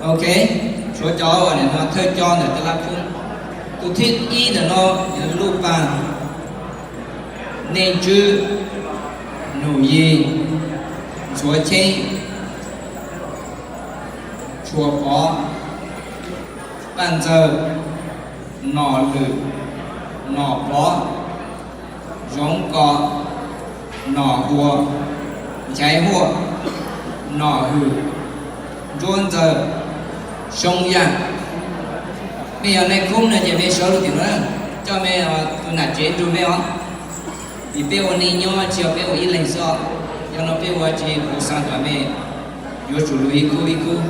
Ok, suav cov uas nim no thawj coj ntawm tab laj khoob, tus thib ib ntawm no yog Luj Paj, Nej Tswb, Num Yig, Ntxhuav Cheeb, Tshua Pov, Paj Ntxawg, Nom Lwm, Nom Pov, Zoov Kos, Nom Hua, Nchaiv Huaj, Nom Hwm, Ntsuab Ntxawg, Soob Yaj. Mej yog nais khoob no ces mej sawv lug tim no na, coj mej tus nam tsev nrug mej os. Vim peb ua neej nyob tsis yog peb ua ib leeg xwb, yog no peb ua tsis puv xaav kom mej yuav tsum lug ib khub ib khub.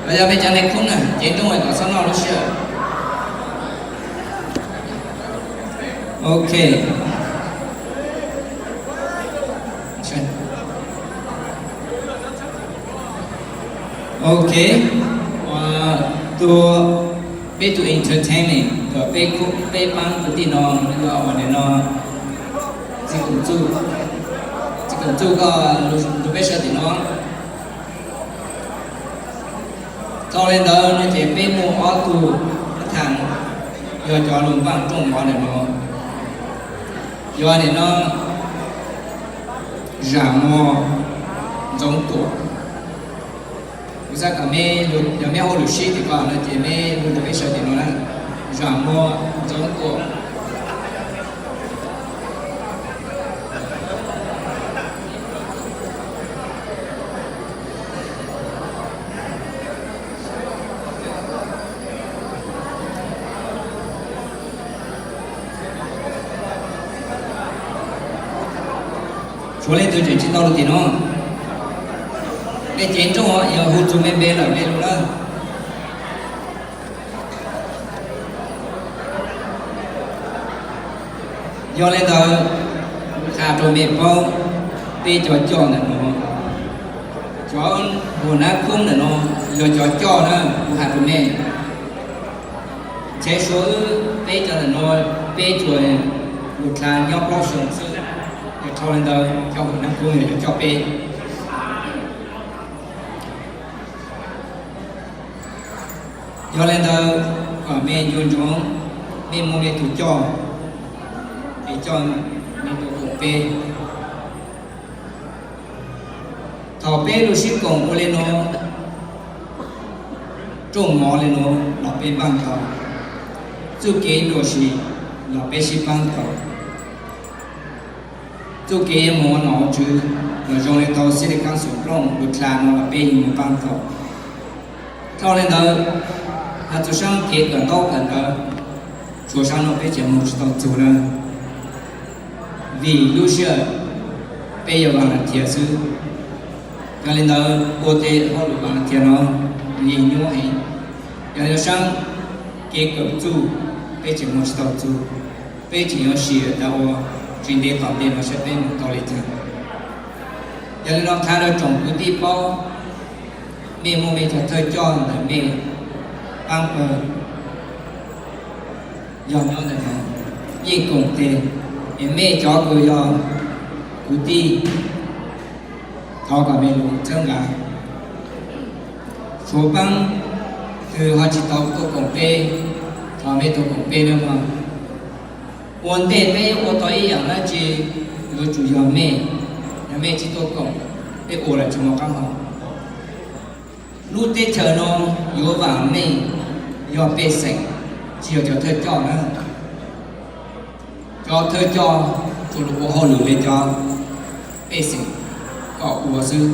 Los yog mej cov nais khoob na, ceev nrooj kom txhob noj lub sij hawm. Ok. Ok, ua, tus, peb tus entertainment kom peb, peb paab kwv tij no, yog uas nim no Txiv Koom Txuj, Txiv Koom Txuj koj nrug peb sawv tim no. Thaum le ntawd no ces peb muaj ob tug thaam yog cov lug npaaj rooj mov ntawm no, yog nim no Zam Muas, Ntxoov Tuam. Kuv xaav kom meb, yog meb hauj lwm sib tim ko no ces meb lug nrug peb sawv tim no na. Zam Muas, Ntxoov Tuam. Tshuav leej twg tseem tsis tau lug tim no? Mej ceev nrooj, yog hu txug mej npe lawm mej lug lawm. Yog le ntawd, has rua mej paub, peb cov coj ntawm no, cov huas nab khoob ntawm no yog cov coj na, kuv has rua mej. Ntshe suav wb peb cov ntawm no, peb tsuas lug dlha nyob plaub xyoo xwb, yog dhau le ntawd cov huas nab khoob yog coj peb. Yog le ntawd, kom mej nco ntsoov, mej muaj mej tug coj, es coj mej tug koom peb. Thaum peb lug sib koom ua le nuav, rooj mov le nuav los peb npaaj tau, txuj kev nruam sim los peb sib paab tau, txuj kev yuav moog ua nom ua tswv los zoo le tau xib le kaab xum plooj lug dlha no los peb yeej moog paab tau. Dhau le ntawd, has txug saab kev kawm ntaub kawm ntawv, tshuav saab nuav peb tseem moog tsis tau txug na, vim lub sij hawm peb yog volunteer xwb. Yog le ntawd ua tej hauj lwm volunteer no yeej nyuaj heev. Yog le saab kev kawm txuj peb tseem moog tsis tau txug, peb tseem yuav sim tas ua tsis ntev tom ntej no saib peb moog tau le caag. Yog le no thaam rua tsoom kwv tij paub, mej muaj mej cov thawj coj ntawm mej paab pawg yog nyob ntawm no, yeej koom tes, es mej cov kws yog kwv tij, thov kom mej lug txhawb nqa. Tshuav paab kws ho tsis tau tuaj koom peb, thov mej tuaj koom peb nawb mog. Ua ntej peb yuav ua tau ib yaam dlaab tsi, yuav tsum yog mej, yog mej tsis tuaj koom, peb ua los tsis muaj qaab hau. Lub teb chaws no yuav vaam meej yog pej xeem, tsis yog cov thawj coj na. Cov thawj coj tsuas lug ua hauj lwm le cov pej xeem kom ua xwb.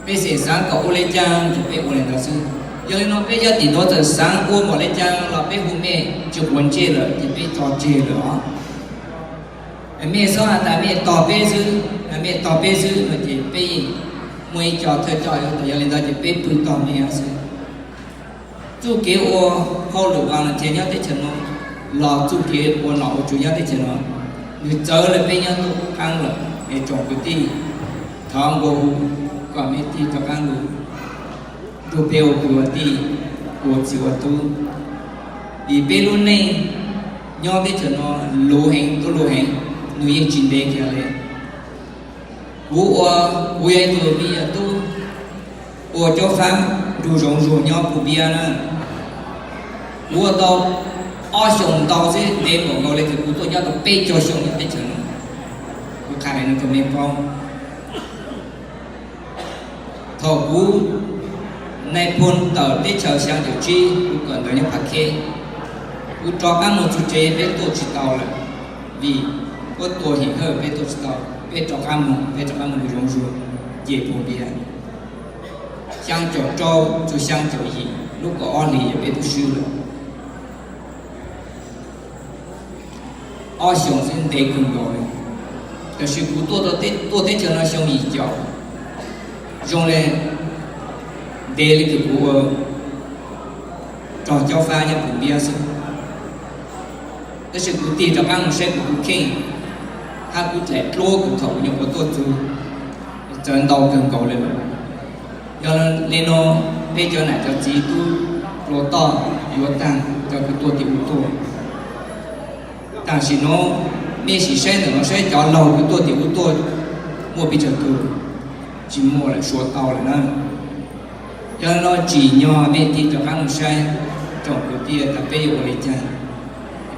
Pej xeem xaav kom ua le caag ces peb ua le ntawd xwb. Yog le no peb cov tim nuav txawm xaav ua npaum le caag los peb hu mej tsis quav ntsej lawm ces peb tso tseg lawm os. Mej xob has tas mej tog peb xwb, mej tog peb xwb no ces peb yeej muaj ib co thawj coj yuav tau, yog le ntawd ces peb pw tog mej xwb. Txuj kev ua hauj lwm volunteer nyob teb chaws no los txuj kev ua nom ua tswv nyob teb chaws no, nws txawv le peb nyob ntuj qaab lawm es tsoom kwv tij, thov nqua hu kom mej tig rov qaab lug nrug peb ua kwv ua tij, ua txiv ua tub. Vim peb lub neej nyob teb chaws no luv heev, tuab luv heev, nws yeej tsis ntev kiag li. Kuv ua, kuv yog ib tug me nyuam tub ua caub fab nrug zoov zuag nyob Phoo Npiab na. Kuv ua tau ob xyoos ntau xwb, ntev npaum nkaus li ces kuv tuaj nyob tau peb caug xyoo nyob teb chaws no. Kuv qha li no rau nej paub. Thaum kuv nais phoo tawm teb chaws xyaa caum tsib, kuv kawm ntawv nyob Phav Khej, kuv rov qab mus txug tsev peb tuaj tsis tau lawm, vim puab tua him hawj peb tuaj tsis tau, peb rov qab mus, peb rov qab mus nrug zoov zuag, ces Phoo Npiab xyaa caum rau txug xyaa caum yim, lub kaum ob hlis yog peb tub swb lawm. Ob xyoos xwb ntev kawg nkaus li, tab sis kuv tuaj, tuaj teb chaws no xyoo yim caum, zoo li ntev li kws kuv ua rog caub fab nyob Phoo Npiab xwb. Tab sis kuv tig rov qab mus saib kuv tus kheej hab kuv dlaim dluab kuv thaum kuv nyuam qhuav tuaj txug txawv ntau kawg nkaus li lawm. Yog li no, peb cov nam cov txiv tub pluas toj yuav taag cov kws tuaj tim ub tuaj. Tam sim no mej sim saib ntawm no saib cov laug kws tuaj tim ub tuaj muaj pes tsawg tug? Tsis muaj lawm, suav tau lawm na. Yog li no tsim nyog mej tig rov qab mus saib tsoom kwv tij tas peb yuav ua li cas,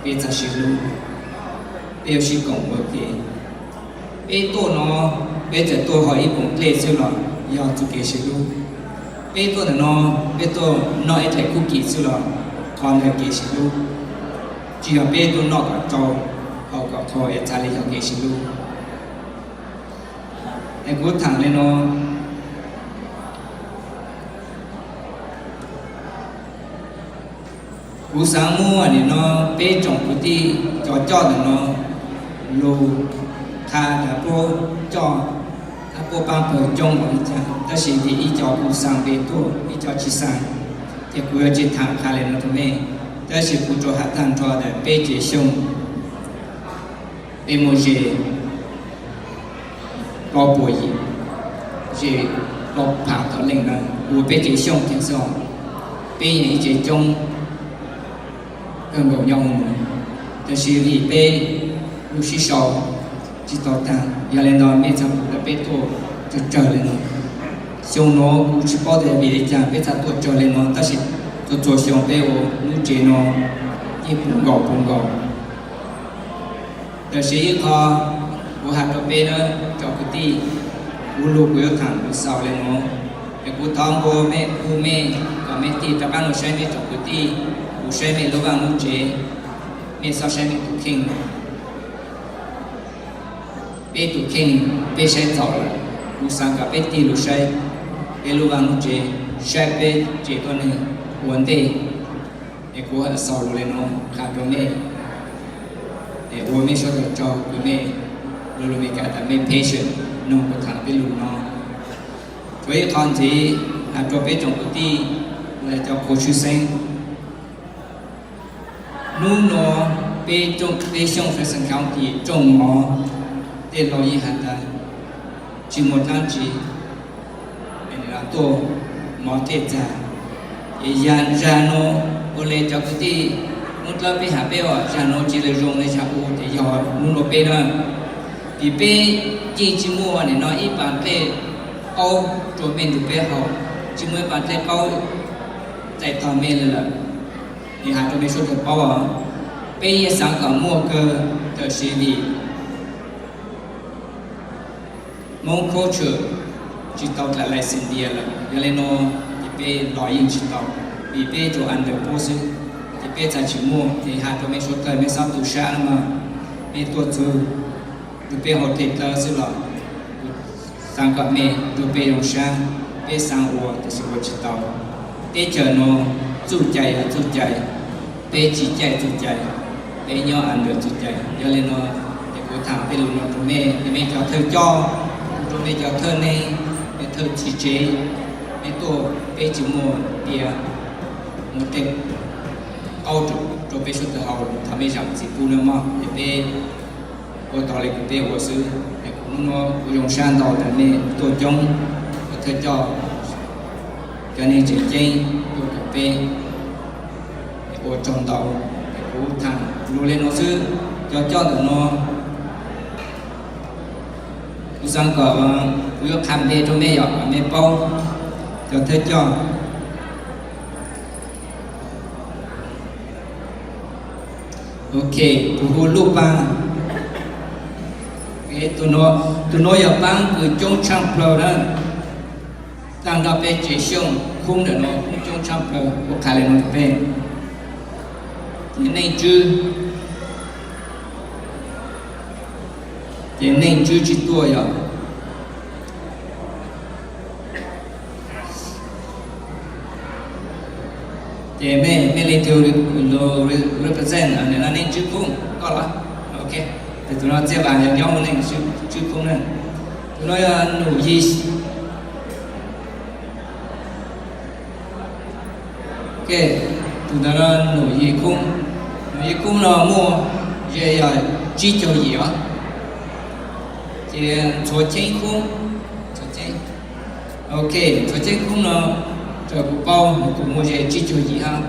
peb txhaj sib hlub, peb yuav sib koom ua ke. Peb tuaj no, peb txawm tuaj hauv ib poom dlej xwb los yog txuj kev sib hlub. Peb tuaj ntawm no, peb tuaj noj ib dlaim kub kis xwb los qhov ntawd kev sib hlub, tsis yog peb tuaj noj kom tsau, haus kom qhau es txhaj li yog kev sib hlub. Es kuv thaam li no, kuv xaav muab nim no peb tsoom kwv tij cov coj ntawm no lug qha tas puab coj, puab paab pawg coob npaum li cas, tab sis vim ib co kuv xaa npe tuaj, ib co tsis xaa, ces kuv yuav tsis thaam qha li no rau mej. Tab sis kuv tsuas has taag nrho tas peb Tsev Xyooj, peb muaj ze plaub puas yim, ze plaub phaav tom leej na, kuv peb Tsev Xyooj tag xwb. Peb yeej ib tsev coob kawg nkaus nyob hauv no, tab sis vim peb lub sib sau tsis tau taag, yog li no mej txhaj pum tas peb tuaj tsawg tsawg li no. Xyoo no kuv tsis paub tas vim li cas peb txhaj tuaj tsawg li no, tab sis txhua txhua xyoo peb ua lub tsev no yeej puv nkaus puv nkaus. Tab sis ib qho kuv has rau peb na, tsoom kwv tij, kuv lug kuv yuav thaam kuv xaus li no, es kuv thov nqua mej, hu mej kom mej tig rov qab los saib mej tsoom kwv tij, kuv saib mej lub vaj lub tsev, mej xob saib mej tus kheej. Peb tus kheej peb saib txaus lawm, kuv xaav kom peb tig lug saib peb lub vaj lub tsev, saib peb tsev tuab neeg ua ntej. Es kuv xaus lug li no qha rau mej, es ua mej suav dlawg tsaug kws mej lug lug Meskas tas mej patient noog kuv thaam peb lug no. Tshuav ib qho ntxiv has rua peb tsoom kwv tij, cov qhua tshwj xeeb. Hnub nuav peb Tsev Xyooj Franklin County rooj mov, tej laug yeej has tas tsis muaj dlaab tsi tuaj, mov thiaj txag. Ces zag nuav ua le cov kwv tij Moob Dlawb peb has peb os, zag nuav tsis lug zoo le zag u ces yog hnub nuav peb na. Vim peb yeej tsis muaj nim no ib pas dlej qaub rua mej nrug peb haus, tsis muaj ib pas dlej qaub txais tog mej le lawm. Es has rua mej suav dlawg paub, peb yeej xaav kom muaj kawg, tab sis vim Moob culture tsis tau dlaim license beer lawm, yog le nuav ces peb los yeej tsis tau, vim peb tsuas under puab xwb, ces peb txhaj tsis muaj. Ces has rua mej suav dlawg mej xob tu sab na mog, mej tuaj txug nrug peb haus dlej dlawb xwb los kuv xaav kom mej nrug peb zoo sab, peb xaav ua tab sis ua tsis tau. Teb chaws nuav txuj cai yog txuj cai, peb tsis caij txuj cai, peb nyob under txuj cai. Yog le nuav ces kuv thaam tej lug nuav rua mej, mej cov thawj coj, rua mej cov thawj neeg, mej thawj txiv tsev, mej tuaj peb tsis muaj tias muaj tej qaub rua peb suav dlawg haus thaum mej zaam txim pub na mog, ces peb ua tau le kws peb ua xwb. Es kuv nuav kuv zoo sab ntau tas mej tuaj coob, cov thawj coj, cov neeg tseem ceeb tuaj tom peb, es Ua tsaug ntau. Kuv tham lus li no xwb, cov coj ntawm no kuv xav kom kuv yuav qha npe rau mej yom, kom mej paub cov thawj coj. Ok, kuv hu Luj Paj. Tus nuav yog paab kws coob tshaaj plawg na. Taag nrho peb tsev Xyooj khoob ntawm no kuj coob tshaaj plawg, kuv qha le nuav rau peb. Ces neej ntswb, ces neej ntswb tsi tuaj yog. Ces mej, mej leej twg lug represent, no neej ntswb khoob, koj los? Ok, tus no Txhiaj Vaas yog nyob hauv neej ntswb khoob na. Tus no yog Num Yis. Ok, tus ntawd no Num Yis khoob. Num Yis khoob no muaj ze yog tsib caug yim os. Ces Ntxhuav Cheeb khoob, Ntxhuav Cheeb. Ok, Ntxhuav Cheeb khoob no raws kuv paub kuj muaj ze tsib caug yim hab.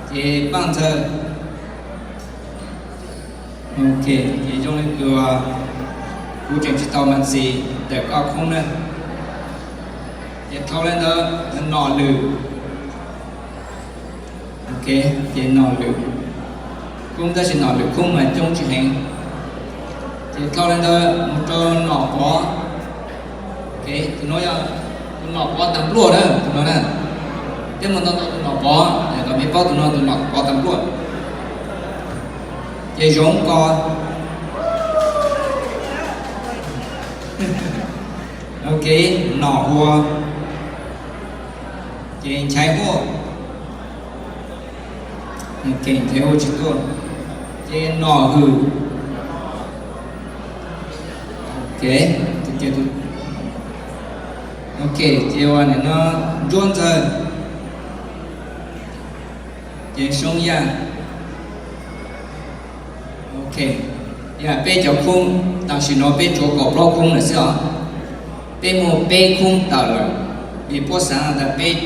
Ces Paaj Ntxawg. Ok, ces zoo li kws kuv tseem tsi tau mas ntxiv tawm koj khoob na. Ces dhau li ntawd Nom Lwm. Ok, ces Nom Lwm khoob, tab sis Nom Lwm khoob mas coob tsis heev. Ces dhau li ntawd mus rau Nom Pov. Ok, tus no yog tus Nom Pov tas npluaj na, tus no na. Peb muaj ntau ntau tus Nom Pov, kom mej paub tus no tus Nom Pov tas npluaj. Ces Zoov Kos. Ok, Nom Hua. Ces Nchaiv Huaj. Ok, Nchaiv Huaj tsis tuaj. Ces Nom Hwm. Ok, ok, ces ua nim no Ntsuab Ntxawg. Ces Soob Yaj. Ok, yog peb cov khoob, tam sim no peb tshuav kaum plaub khoob lawm xwb os. Peb muaj peb khoob tawm lawm, vim puab xaav tas peb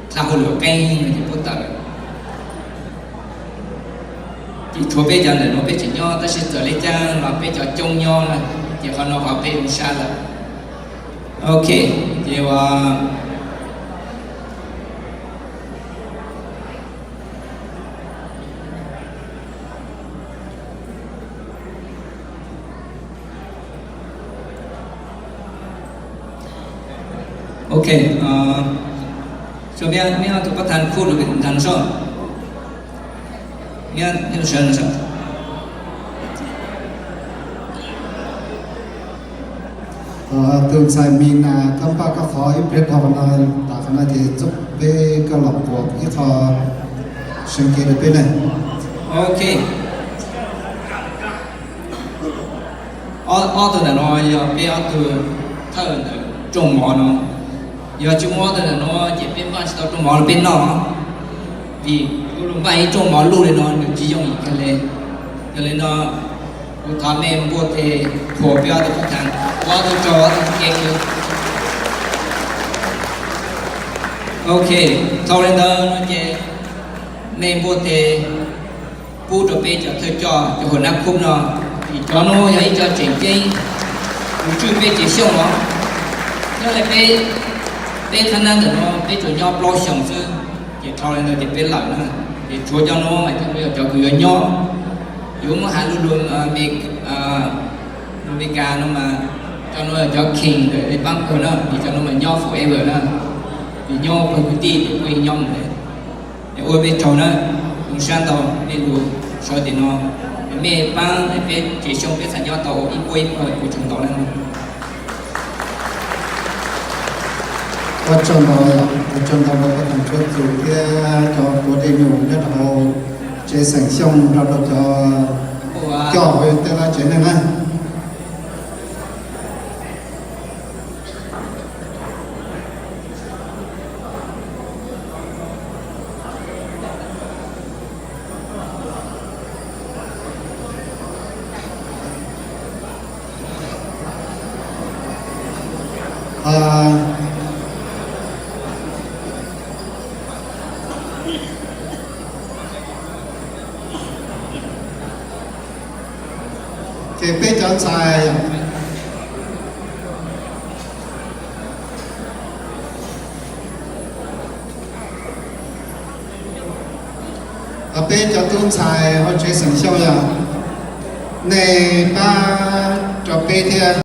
dlha hauj lwm qeeb no ces puab tawm lawm. Ces tshuav peb cov ntawm no peb tseem nyob, tab sis txawm li cas los peb cov coob nyob na, ces qhov no qhov peb zoo sab lawm. Ok, ces ua Ok, so mej, mej ob tug pab thas khuj lug ntag no soj. Mej, mej lug sawv no soj. Tus ntxhais Mis Nas, koj npaj koj qhov ib pliag dhau qhov no, tas qhov no ces txuj peb koj los quas ib qho seev kev rau peb ne. Ok. Ob, ob tug ntawm no yog peb ob tug thawj ntawm rooj mov no. Yog tsis muaj ob tug ntawm no ces peb npaj tsis tau rooj mov rau peb noj. Vim kuv lug npaj ib rooj mov luj li no nws tsis yooj yim kawg li. Yog li no kuv thov mej npuaj tes thuam peb ob tug pab thas, ua ob tug tsaug ob tug kev kws. Ok, dhau li ntawd no ces mej npuaj tes pub rau peb cov thawj coj cov huas nab khub no, vim cov nuav yog ib co tseem ceeb, kuv tswj peb tsev Xyooj os. Nyob li peb, peb qhab nab ntawm no peb tsuas nyob plaub xyoos xwb, ces dhau li ntawd ces peb lawm na. Ces tshuav cov nuav mas cov nuav yog cov kws yuav nyob, yuav muab has lug lug Amelikas no mas cov nuav yog cov king ntawm peb paab kawg na, vim cov nuav mas nyob forever na, vim nyob pawg kwv tij ces puab yeej nyob mus li. Es ua mej tsaug na, zoo sab ntau mej lug sawv tim no, mej paab peb tsev Xyooj peb txhad nyob tau ua ib puab ib pawg, ua tsaug ntau na. Ua tsaug ntau, ua tsaug ntau rau pab thas Tshuab Txus thiab cov tuav dej nyuj nyob rau hauv tsev xeem Xyooj nrog rau cov coj hauv tej lab tsev neeg na. Ces peb cov ntxhais, peb cov tub ntxhais hauv tsev xeem Xyooj yog nej pab rau peb thiab.